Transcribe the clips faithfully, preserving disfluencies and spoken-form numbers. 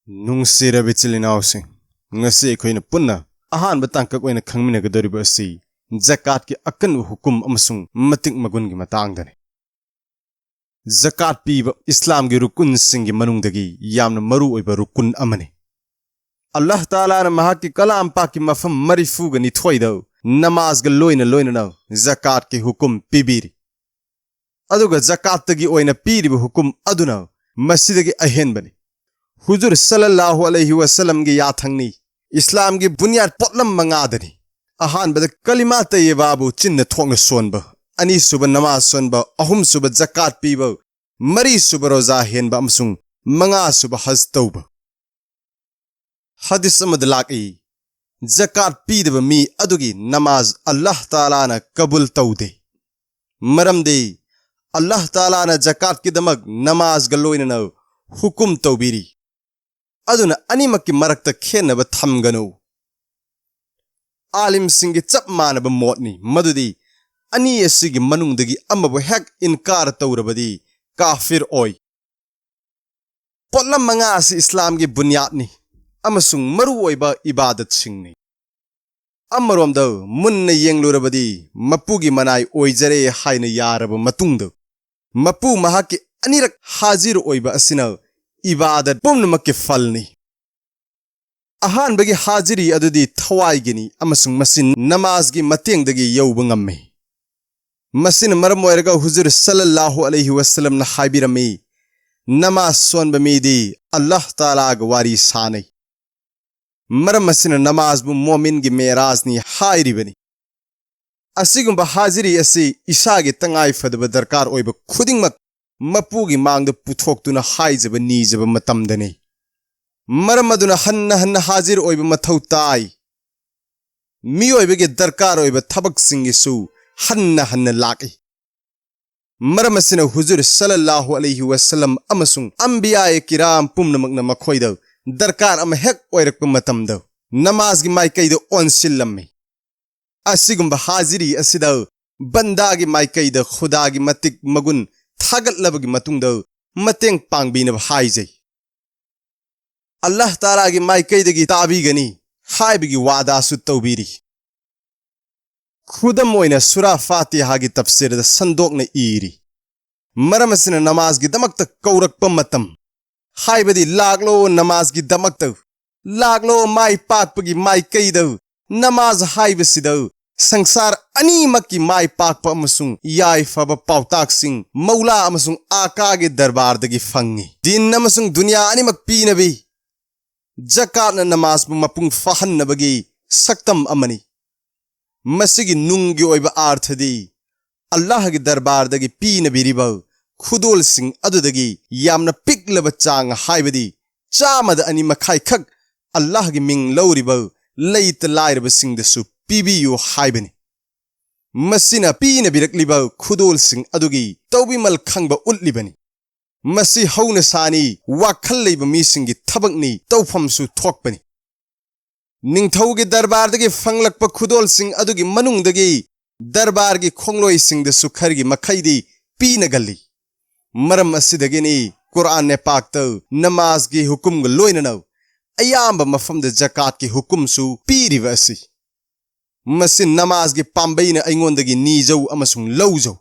ꯅꯨꯡꯁꯤꯔꯕ ꯏꯆꯤꯜ ꯏꯅꯥꯎꯁꯤꯡ, ꯉꯁꯤ ꯑꯩꯈꯣꯏꯅ ꯄꯨꯟꯅ ꯑꯍꯥꯟꯕ ꯇꯥꯡꯀꯛ ꯑꯣꯏꯅ ꯈꯪꯃꯤꯟꯅꯒꯗꯧꯔꯤꯕ ꯑꯁꯤ ꯖꯀꯥꯠꯀꯤ ꯑꯀꯟꯕ ꯍꯨꯀꯨꯝ ꯑꯃꯁꯨꯡ ꯃꯇꯤꯛ ꯃꯒꯨꯟꯒꯤ ꯃꯇꯥꯡꯗꯅꯤ꯫ ꯖꯀꯥꯠ ꯄꯤꯕ ꯏꯁꯂꯥꯝꯒꯤ ꯔꯨꯀꯨꯟꯁꯤꯡꯒꯤ ꯃꯅꯨꯡꯗꯒꯤ ꯌꯥꯝꯅ ꯃꯔꯨ ꯑꯣꯏꯕ ꯔꯨꯀꯨꯟ ꯑꯃꯅꯤ꯫ ꯑꯜꯂꯥꯍ ꯇꯥꯂꯥꯅ ꯃꯍꯥꯛꯀꯤ ꯀꯂꯥꯝ ꯄꯥꯛꯀꯤ ꯃꯐꯝ ꯃꯔꯤꯐꯨꯒ ꯅꯤꯊꯣꯏꯗ ꯅꯃꯥꯖꯒ ꯂꯣꯏꯅ ꯂꯣꯏꯅꯅ ꯖꯀꯥꯠꯀꯤ ꯍꯨꯀꯨꯝ ꯄꯤꯕꯤꯔꯤ꯫ ꯑꯗꯨꯒ ꯖꯀꯥꯠꯇꯒꯤ ꯑꯣꯏꯅ ꯄꯤꯔꯤꯕ ꯍꯨꯀꯨꯝ ꯑꯗꯨꯅ ꯃꯁꯤꯗꯒꯤ ꯑꯍꯦꯟꯕꯅꯤ꯫ ꯍꯨꯖꯨꯔ ꯁꯜꯂꯜꯂꯥꯍꯨ ꯑꯂꯩꯍꯤ ꯋꯁꯜꯂꯝꯒꯤ ꯌꯥꯊꯪꯅꯤ꯫ ꯏꯁꯂꯥꯝꯒꯤ ꯕꯨꯅꯤꯌꯥꯗ ꯄꯣꯠꯂꯝ ꯃꯉꯥꯗꯅꯤ꯫ ꯑꯍꯥꯟꯕꯗ ꯀꯂꯤꯃꯥ ꯇꯩꯌꯕꯥꯕꯨ ꯆꯤꯟꯅ ꯊꯣꯛꯅ ꯁꯣꯟꯕ, ꯑꯅꯤꯁꯨꯕ ꯅꯃꯥꯖ ꯁꯣꯟꯕ, ꯑꯍꯨꯝꯁꯨꯕ ꯖꯀꯥꯠ ꯄꯤꯕ, ꯃꯔꯤꯁꯨꯕ ꯔꯣꯖꯥ ꯍꯦꯟꯕ ꯑꯃꯁꯨꯡ ꯃꯉꯥꯁꯨꯕ ꯍꯖ ꯇꯧꯕ꯫ ꯍꯗꯤꯁ ꯑꯃꯗ ꯂꯥꯛꯏ, ꯖꯀꯥꯠ ꯄꯤꯗꯕ ꯃꯤ ꯑꯗꯨꯒꯤ ꯅꯃꯥꯖ ꯑꯜꯂꯥꯍ ꯇꯥꯂꯥꯅ ꯀꯕꯨꯜ ꯇꯧꯗꯦ꯫ ꯃꯔꯝꯗꯤ ꯑꯜꯂꯥꯍ ꯇꯥꯂꯥꯅ ꯖꯀꯥꯠꯀꯤꯗꯃꯛ ꯅꯃꯥꯖꯒ ꯂꯣꯏꯅꯅ ꯍꯨꯀꯨꯝ ꯇꯧꯕꯤꯔꯤ꯫ ꯑꯗꯨꯅ ꯑꯅꯤꯃꯛꯀꯤ ꯃꯔꯛꯇ ꯈꯦꯠꯅꯕ ꯊꯝꯒꯅꯨ꯫ ꯑꯥꯂꯤꯝꯁꯤꯡꯒꯤ ꯆꯞ ꯃꯥꯟꯅꯕ ꯃꯣꯠꯅꯤ, ꯃꯗꯨꯗꯤ ꯑꯅꯤ ꯑꯁꯤꯒꯤ ꯃꯅꯨꯡꯗꯒꯤ ꯑꯃꯕꯨ ꯍꯦꯛ ꯏꯟꯀꯥꯔ ꯇꯧꯔꯕꯗꯤ ꯀꯥꯐꯤꯔ ꯑꯣꯏ꯫ ꯄꯣꯠꯂꯝ ꯃꯉꯥ ꯑꯁꯤ ꯏꯁꯂꯥꯝꯒꯤ ꯕꯨꯅꯤꯌꯥꯗꯅꯤ ꯑꯃꯁꯨꯡ ꯃꯔꯨꯑꯣꯏꯕ ꯏꯕꯥꯗꯠꯁꯤꯡꯅꯤ꯫ ꯑꯃꯔꯣꯝꯗ ꯃꯨꯟꯅ ꯌꯦꯡꯂꯨꯔꯕꯗꯤ ꯃꯄꯨꯒꯤ ꯃꯅꯥꯏ ꯑꯣꯏꯖꯔꯦ ꯍꯥꯏꯅ ꯌꯥꯔꯕ ꯃꯇꯨꯡꯗ, ꯃꯄꯨ ꯃꯍꯥꯛꯀꯤ ꯑꯅꯤꯔꯛ ꯍꯥꯖꯤꯔ ꯑꯣꯏꯕ ꯑꯁꯤꯅ ꯏꯕꯥꯗꯠ ꯄꯨꯝꯅꯃꯛꯀꯤ ꯐꯜꯅꯤ꯫ ꯑꯍꯥꯟꯕꯒꯤ ꯍꯥꯖꯤꯔꯤ ꯑꯗꯨꯗꯤ ꯊꯋꯥꯏꯒꯤꯅꯤ ꯑꯃꯁꯨꯡ ꯃꯁꯤ ꯅꯃꯥꯖꯒꯤ ꯃꯇꯦꯡꯗꯒꯤ ꯌꯧꯕ ꯉꯝꯃꯤ꯫ ꯃꯁꯤꯅ ꯃꯔꯝ ꯑꯣꯏꯔꯒ ꯍꯨꯖꯨꯔ ꯁꯜꯂꯜꯂꯥꯍꯨ ꯑꯂꯩꯍꯤ ꯋꯁꯜꯂꯝꯅ ꯍꯥꯏꯕꯤꯔꯝꯃꯤ, "ꯅꯃꯥꯖ ꯁꯣꯟꯕ ꯃꯤꯗꯤ ꯑꯜꯂꯥꯍ ꯇꯥꯂꯥꯒ ꯋꯥꯔꯤ ꯁꯥꯅꯩ"꯫ ꯃꯔꯝ ꯑꯁꯤꯅ ꯅꯃꯥꯖꯕꯨ ꯃꯣꯃꯤꯟꯒꯤ ꯃꯦꯔꯥꯖꯅꯤ ꯍꯥꯏꯔꯤꯕꯅꯤ꯫ ꯑꯁꯤꯒꯨꯝꯕ ꯍꯥꯖꯤꯔꯤ ꯑꯁꯤ ꯏꯁꯥꯒꯤ ꯇꯉꯥꯏ ꯐꯗꯕ ꯗꯔꯀꯥꯔ ꯑꯣꯏꯕ ꯈꯨꯗꯤꯡꯃꯛ ꯃꯄꯨꯒꯤ ꯃꯥꯡꯗ ꯄꯨꯊꯣꯛꯇꯨꯅ ꯍꯥꯏꯖꯕ ꯅꯤꯖꯕ ꯃꯇꯝꯗꯅꯤ꯫ ꯃꯔꯝ ꯑꯗꯨꯅ ꯍꯟꯅ ꯍꯟꯅ ꯍꯥꯖꯤꯔ ꯑꯣꯏꯕ ꯃꯊꯧ ꯇꯥꯏ꯫ ꯃꯤꯑꯣꯏꯕꯒꯤ ꯗꯔꯀꯥꯔ ꯑꯣꯏꯕ ꯊꯕꯛꯁꯤꯡꯒꯤꯁꯨ ꯍꯟꯅ ꯍꯟꯅ ꯂꯥꯛꯏ꯫ ꯃꯔꯝ ꯑꯁꯤꯅ ꯍꯨꯖꯨꯔ ꯁꯜꯂꯜꯂꯥꯍꯨ ꯑꯂꯩꯍꯤ ꯋꯁꯜꯂꯝ ꯑꯃꯁꯨꯡ ꯑꯝꯕꯤꯌꯥ ꯀꯤꯔꯥꯝ ꯄꯨꯝꯅꯃꯛꯅ ꯃꯈꯣꯏꯗ ꯗꯔꯀꯥꯔ ꯑꯃ ꯍꯦꯛ ꯑꯣꯏꯔꯛꯄ ꯃꯇꯝꯗ ꯅꯃꯥꯖꯒꯤ ꯃꯥꯏꯀꯩꯗ ꯑꯣꯟꯁꯤꯜꯂꯝꯃꯤ꯫ ꯑꯁꯤꯒꯨꯝꯕ ꯍꯥꯖꯤꯔꯤ ꯑꯁꯤꯗ ꯕꯟꯗꯥꯒꯤ ꯃꯥꯏꯀꯩꯗ ꯈꯨꯗꯥꯒꯤ ꯃꯇꯤꯛ ꯃꯒꯨꯟ ꯊꯥꯒꯠꯂꯕꯒꯤ ꯃꯇꯨꯡꯗ ꯃꯇꯦꯡ ꯄꯥꯡꯕꯤꯅꯕ ꯍꯥꯏꯖꯩ꯫ ꯑꯜꯂꯥꯍ ꯇꯥꯂꯥꯒꯤ ꯃꯥꯏꯀꯩꯗꯒꯤ ꯇꯥꯕꯤꯒꯅꯤ ꯍꯥꯏꯕꯒꯤ ꯋꯥꯗꯥꯁꯨ ꯇꯧꯕꯤꯔꯤ꯫ ꯈꯨꯗꯝ ꯑꯣꯏꯅ ꯁꯨꯔꯥ ꯐꯥꯇꯤꯍꯥꯒꯤ ꯇꯐꯁꯤꯔꯗ ꯁꯟꯗꯣꯛꯅ ꯏꯔꯤ, ꯃꯔꯝ ꯑꯁꯤꯅ ꯅꯃꯥꯖꯒꯤꯗꯃꯛꯇ ꯀꯧꯔꯛꯄ ꯃꯇꯝ, ꯍꯥꯏꯕꯗꯤ ꯂꯥꯛꯂꯣ ꯅꯃꯥꯖꯒꯤꯗꯃꯛꯇ, ꯂꯥꯛꯂꯣ ꯃꯥꯏ ꯄꯥꯛꯄꯒꯤ ꯃꯥꯏꯀꯩꯗ, ꯅꯃꯥꯖ ꯍꯥꯏꯕꯁꯤꯗ ꯁꯪꯁꯥꯔ ꯑꯅꯤꯃꯛꯀꯤ ꯃꯥꯏ ꯄꯥꯛꯄ ꯑꯃꯁꯨꯡ ꯌꯥꯏꯐꯕ ꯄꯥꯎꯇꯥꯛꯁꯤꯡ ꯃꯧꯂꯥ ꯑꯃꯁꯨꯡ ꯑꯥꯀꯥꯒꯤ ꯗꯔꯕꯥꯔꯗꯒꯤ ꯐꯪꯏ꯫ ꯗꯤꯟ ꯑꯃꯁꯨꯡ ꯗꯨꯅꯤꯌꯥ ꯑꯅꯤꯃꯛ ꯄꯤꯅꯕꯤ ꯖꯀꯥꯠꯅ ꯅꯃꯥꯖꯕꯨ ꯃꯄꯨꯡ ꯐꯥꯍꯟꯅꯕꯒꯤ ꯁꯛꯇꯝ ꯑꯃꯅꯤ꯫ ꯃꯁꯤꯒꯤ ꯅꯨꯡꯒꯤ ꯑꯣꯏꯕ ꯑꯥꯔꯊꯗꯤ ꯑꯜꯂꯥꯍꯒꯤ ꯗꯔꯕꯥꯔꯗꯒꯤ ꯄꯤꯅꯕꯤꯔꯤꯕ ꯈꯨꯗꯣꯜꯁꯤꯡ ꯑꯗꯨꯗꯒꯤ ꯌꯥꯝꯅ ꯄꯤꯛꯂꯕ ꯆꯥꯡ, ꯍꯥꯏꯕꯗꯤ ꯆꯥꯝꯃꯗ ꯑꯅꯤ ꯃꯈꯥꯏꯈꯛ ꯑꯜꯂꯥꯍꯒꯤ ꯃꯤꯡ ꯂꯧꯔꯤꯕ ꯂꯩꯇ ꯂꯥꯏꯔꯕꯁꯤꯡꯗꯁꯨ ꯄꯤꯕꯤꯌꯨ ꯍꯥꯏꯕꯅꯤ꯫ ꯃꯁꯤꯅ ꯄꯤꯅꯕꯤꯔꯛꯂꯤꯕ ꯈꯨꯗꯣꯜꯁꯤꯡ ꯑꯗꯨꯒꯤ ꯇꯧꯕꯤꯃꯜ ꯈꯪꯕ ꯎꯠꯂꯤꯕꯅꯤ꯫ ꯃꯁꯤ ꯍꯧꯅꯁꯥꯅꯤ, ꯋꯥꯈꯜ ꯂꯩꯕ ꯃꯤꯁꯤꯡꯒꯤ ꯊꯕꯛꯅꯤ, ꯇꯧꯐꯝꯁꯨ ꯊꯣꯛꯄꯅꯤ꯫ ꯅꯤꯡꯊꯧꯒꯤ ꯗꯔꯕꯥꯔꯗꯒꯤ ꯐꯪꯂꯛꯄ ꯈꯨꯗꯣꯜꯁꯤꯡ ꯑꯗꯨꯒꯤ ꯃꯅꯨꯡꯗꯒꯤ ꯗꯔꯕꯥꯔꯒꯤ ꯈꯣꯡꯂꯣꯏꯁꯤꯡꯗꯁꯨ ꯈꯔꯒꯤ ꯃꯈꯩꯗꯤ ꯄꯤꯅꯒꯜꯂꯤ꯫ ꯃꯔꯝ ꯑꯁꯤꯗꯒꯤꯅꯤ ꯀꯨꯔꯥꯟ ꯄꯥꯛꯇ ꯅꯃꯥꯖꯒꯤ ꯍꯨꯀꯨꯝꯒ ꯂꯣꯏꯅꯅ ꯑꯌꯥꯝꯕ ꯃꯐꯝꯗ ꯖꯀꯥꯠꯀꯤ ꯍꯨꯀꯨꯝꯁꯨ ꯄꯤꯔꯤꯕ ꯑꯁꯤ꯫ ꯃꯁꯤ ꯅꯃꯥꯖꯒꯤ ꯄꯥꯝꯕꯩꯅ ꯑꯩꯉꯣꯟꯗꯒꯤ ꯅꯤꯖꯧ ꯑꯃꯁꯨꯡ ꯂꯧꯖꯧ꯫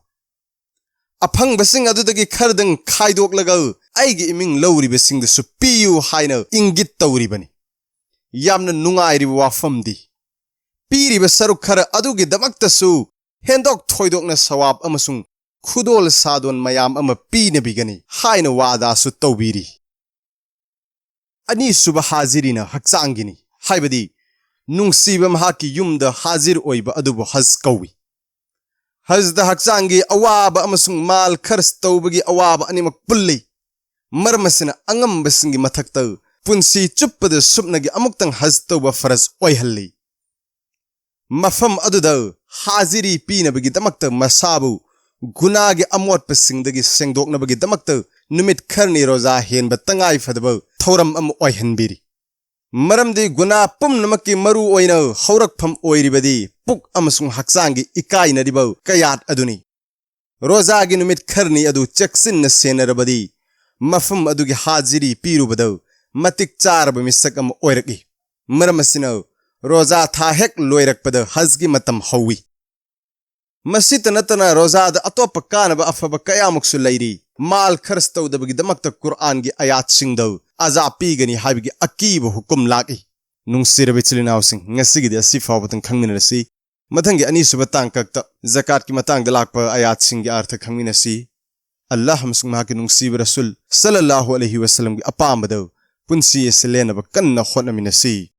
ꯑꯐꯪꯕꯁꯤꯡ ꯑꯗꯨꯗꯒꯤ ꯈꯔꯗꯪ ꯈꯥꯏꯗꯣꯛꯂꯒ ꯑꯩꯒꯤ ꯏꯃꯤꯡ ꯂꯧꯔꯤꯕꯁꯤꯡꯗꯁꯨ ꯄꯤꯌꯨ ꯍꯥꯏꯅ ꯏꯪꯒꯤꯠ ꯇꯧꯔꯤꯕꯅꯤ꯫ ꯌꯥꯝꯅ ꯅꯨꯡꯉꯥꯏꯔꯤꯕ ꯋꯥꯐꯝꯗꯤ, ꯄꯤꯔꯤꯕ ꯁꯔꯨꯛ ꯈꯔ ꯑꯗꯨꯒꯤꯗꯃꯛꯇꯁꯨ ꯍꯦꯟꯗꯣꯛ ꯊꯣꯏꯗꯣꯛꯅ ꯁꯋꯥꯕ ꯑꯃꯁꯨꯡ ꯈꯨꯗꯣꯜ ꯁꯥꯗꯣꯟ ꯃꯌꯥꯝ ꯑꯃ ꯄꯤꯅꯕꯤꯒꯅꯤ ꯍꯥꯏꯅ ꯋꯥꯗꯥꯁꯨ ꯇꯧꯕꯤꯔꯤ꯫ ꯑꯅꯤꯁꯨꯕ ꯍꯥꯖꯤꯔꯤꯅ ꯍꯛꯆꯥꯡꯒꯤꯅꯤ, ꯍꯥꯏꯕꯗꯤ ꯅꯨꯡꯁꯤꯕ ꯃꯍꯥꯛꯀꯤ ꯌꯨꯝꯗ ꯍꯥꯖꯤꯔ ꯑꯣꯏꯕ ꯑꯗꯨꯕꯨ ꯍꯖ ꯀꯧꯏ꯫ ꯍꯖꯗ ꯍꯛꯆꯥꯡꯒꯤ ꯑꯋꯥꯕ ꯑꯃꯁꯨꯡ ꯃꯥꯜ ꯈꯔꯆ ꯇꯧꯕꯒꯤ ꯑꯋꯥꯕ ꯑꯅꯤꯃꯛ ꯄꯨꯜꯂꯤ꯫ ꯃꯔꯝ ꯑꯁꯤꯅ ꯑꯉꯝꯕꯁꯤꯡꯒꯤ ꯃꯊꯛꯇ ꯄꯨꯟꯁꯤ ꯆꯨꯞꯄꯗ ꯁꯨꯞꯅꯒꯤ ꯑꯃꯨꯛꯇꯪ ꯍꯖ ꯇꯧꯕ ꯐꯔꯖ ꯑꯣꯏꯍꯜꯂꯤ꯫ ꯃꯐꯝ ꯑꯗꯨꯗ ꯍꯥꯖꯤꯔꯤ ꯄꯤꯅꯕꯒꯤꯗꯃꯛꯇ ꯃꯁꯥꯕꯨ ꯒꯨꯅꯥꯒꯤ ꯑꯃꯣꯠꯄꯁꯤꯡꯗꯒꯤ ꯁꯦꯡꯗꯣꯛꯅꯕꯒꯤꯗꯃꯛꯇ ꯅꯨꯃꯤꯠ ꯈꯔꯅꯤ ꯔꯣꯖꯥ ꯍꯦꯟꯕ ꯇꯉꯥꯏ ꯐꯗꯕ ꯊꯧꯔꯝ ꯑꯃ ꯑꯣꯏꯍꯟꯕꯤꯔꯤ꯫ ꯃꯔꯝꯗꯤ ꯒꯨꯅꯥ ꯄꯨꯝꯅꯃꯛꯀꯤ ꯃꯔꯨ ꯑꯣꯏꯅ ꯍꯧꯔꯛꯐꯝ ꯑꯣꯏꯔꯤꯕꯗꯤ ꯄꯨꯛ ꯑꯃꯁꯨꯡ ꯍꯛꯆꯥꯡꯒꯤ ꯏꯀꯥꯏꯅꯔꯤꯕ ꯀꯌꯥꯠ ꯑꯗꯨꯅꯤ꯫ ꯔꯣꯖꯥꯒꯤ ꯅꯨꯃꯤꯠ ꯈꯔꯅꯤ ꯑꯗꯨ ꯆꯦꯛꯁꯤꯟꯅ ꯁꯦꯟꯅꯔꯕꯗꯤ, ꯃꯐꯝ ꯑꯗꯨꯒꯤ ꯍꯥꯖꯤꯔꯤ ꯄꯤꯔꯨꯕꯗ ꯃꯇꯤꯛ ꯆꯥꯔꯕ ꯃꯤꯁꯛ ꯑꯃ ꯑꯣꯏꯔꯛꯏ꯫ ꯃꯔꯝ ꯑꯁꯤꯅ ꯔꯣꯖꯥ ꯊꯥ ꯍꯦꯛ ꯂꯣꯏꯔꯛꯄꯗ ꯍꯖꯒꯤ ꯃꯇꯝ ꯍꯧꯏ꯫ ꯃꯁꯤꯇ ꯅꯠꯇꯅ ꯔꯣꯖꯥꯗ ꯑꯇꯣꯞꯄ ꯀꯥꯟꯅꯕ ꯑꯐꯕ ꯀꯌꯥꯃꯨꯛꯁꯨ ꯂꯩꯔꯤ꯫ ꯃꯥꯜ ꯈꯔꯆ ꯇꯧꯗꯕꯒꯤꯗꯃꯛꯇ ꯀꯨꯔꯑꯥꯟꯒꯤ ꯑꯌꯥꯠꯁꯤꯡꯗ ꯑꯖꯥ ꯄꯤꯒꯅꯤ ꯍꯥꯏꯕꯒꯤ ꯑꯀꯤꯕ ꯍꯨꯀꯨꯝ ꯂꯥꯛꯏ꯫ ꯅꯨꯡꯁꯤꯔꯕ ꯏꯆꯤꯜ ꯏꯅꯥꯎꯁꯤꯡ, ꯉꯁꯤꯒꯤꯗꯤ ꯑꯁꯤ ꯐꯥꯎꯕꯗꯪ ꯈꯪꯃꯤꯟꯅꯔꯁꯤ꯫ ꯃꯊꯪꯒꯤ ꯑꯅꯤꯁꯨꯕ ꯇꯥꯡꯀꯛꯇ ꯖꯀꯥꯠꯀꯤ ꯃꯇꯥꯡꯗ ꯂꯥꯛꯄ ꯑꯌꯥꯠꯁꯤꯡꯒꯤ ꯑꯔꯊ ꯈꯪꯃꯤꯟꯅꯁꯤ꯫ ꯑꯜꯂꯥꯍ ꯑꯃꯁꯨꯡ ꯃꯍꯥꯛꯀꯤ ꯅꯨꯡꯁꯤꯕ ꯔꯁꯨꯜ ꯁꯜꯂꯜꯂꯥꯍꯨ ꯑꯂꯩꯍꯤ ꯋꯁꯜꯂꯝꯒꯤ ꯑꯄꯥꯝꯕꯗ ꯄꯨꯟꯁꯤ ꯑꯁꯤ ꯂꯦꯟꯅꯕ ꯀꯟꯅ ꯍꯣꯠꯅꯃꯤꯟꯅꯁꯤ꯫